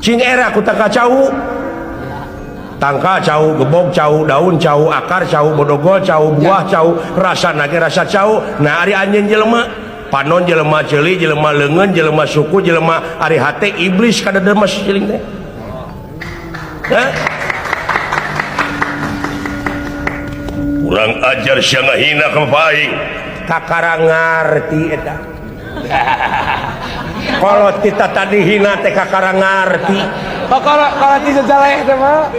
Cing era ku tangkal cau. Tangkal cau, gebog cau, daun cau, akar cau, bodogol cau, buah cau, rasa nage rasa cau. Nah ari anjeun jelema, panon jelema ceuli, jelema leungeun, jelema suku, jelema ari hate iblis kada demes ciling teh. Hah? Kurang ajar sia ngahina ka bapak aing. Kakara ngarti eta. Kalau kita tadi hina teh kakara ngarti. Kalau kalau ti sejaleh teh mah.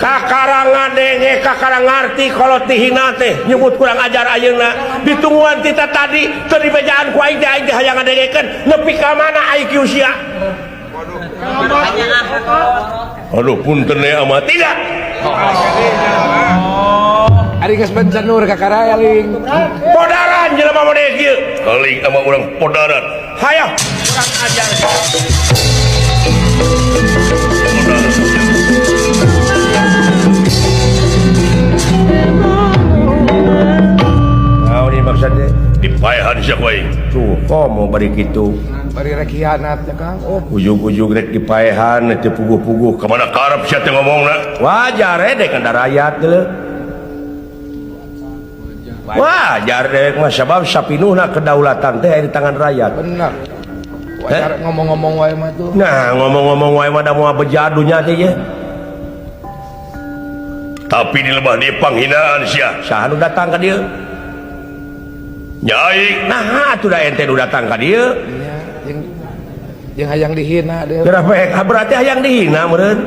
Kakara ngadenge, kakara ngarti kalau tihina teh nyebut kurang ajar ayeuna. Ditungguan kita tadi teu dibejaan ku aing teh hayang ngadengekeun nepi ka mana IQ sia. Aduh punten ya ama tidak. Ari geus bencenur kakara eling. Podaran jelema model kieu. Eling ama urang podaran. Hayo kurang ajar. Naon ieu maksudnya? Dipaehan sia ku aing. Tuh, komo bari kitu. Bari rek hianat ya Kang. Oh, ujug-ujug rek dipaehan teu puguh-puguh. Kamana karep sia teh ngomongna? Wajar dek kan rakyat geuleuh. Wajar dek mah sabab sapinuhna kedaulatan teh di tangan rakyat. Bener. Wajar ngomong-ngomong wae mah tuh. Nah, ngomong-ngomong wae mah da moal beja dunya teh ye. Tapi di lebah di panghinaan sia. Saha nu datang ka dieu? Nyai. Nah, atuh da ente nu datang ka dieu. Nya, jeung hayang dihina deui. Berarti hayang dihina meureun.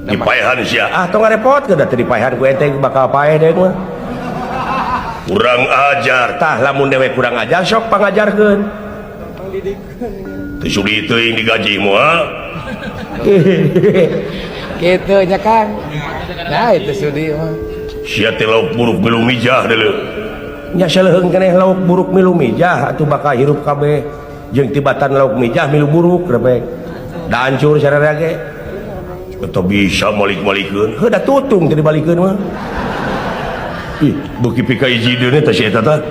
Dipaehan sia. Ah, tong ngarepotkeun da teu dipaehan ku ente bakal paeh deui mah. Kurang ajar. Tah lamun dewek kurang ajar sok pangajarkeun. Teu sudi teuing digaji moal. Kitu nya Kang. Nah, itu sudi mah. Sia teh lauk buruk milu mijah deuleu. Nya saleuheung keneh lauk buruk milu mijah atuh bakal hirup kabeh. Jeung tibatan lauk mijah milu buruk rebek. Da hancur sararea ge. Atau bisa malik-malikeun. Heuh da tutung teu dibalikeun mah. Ih, beuki pika hiji deui teh si eta tah.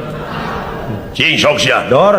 Cing sok sia. Dor.